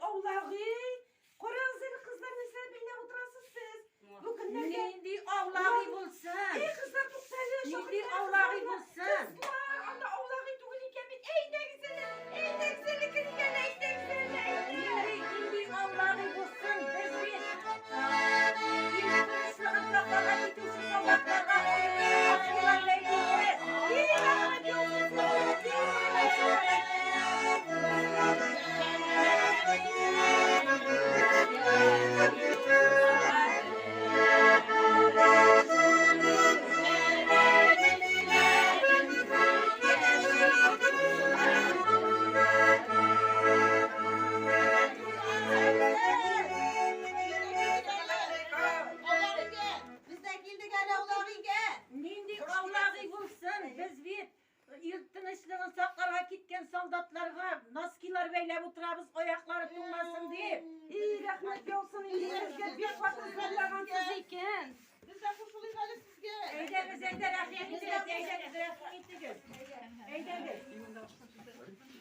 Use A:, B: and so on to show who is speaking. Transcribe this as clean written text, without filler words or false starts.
A: аулагый. Карагыз әле, кызлар, нәрсә бәйләп утырасыз сез? Бу көннәрдә
B: Нинди аулагый булсын?
A: Эй, кызлар, туктале,
B: Нинди аулагый булсын?
A: Кызлар, анда аулагый түгел икән бит. Әйдәгез әле, әйдәгез әле, керик әле, әйдәгез әле, әйдә.
B: Нинди аулагый булсын? Без бит ил тынычлыгын сакларга китүче солдатларга носкилар бәйлибез.
A: И, рәхмәт яусын сезгә, рәхмәт.
C: Без дә килдек әле аулак өйгә.
B: Нинди аулагый булсын? Без бит ил тынычлыгын сакларга киткән солдатларга носкилар бәйләп утырабыз, аяклары туңмасын дип.
A: И, рәхмәт яусын инде сезгә, бик каты зурлагансыз икән.
C: Без дә кушылыйк әле сезгә.
B: Әйдәгез, әйдә, рәхим итегез, әйдәгез, рәхим итегез. Әйдәгез.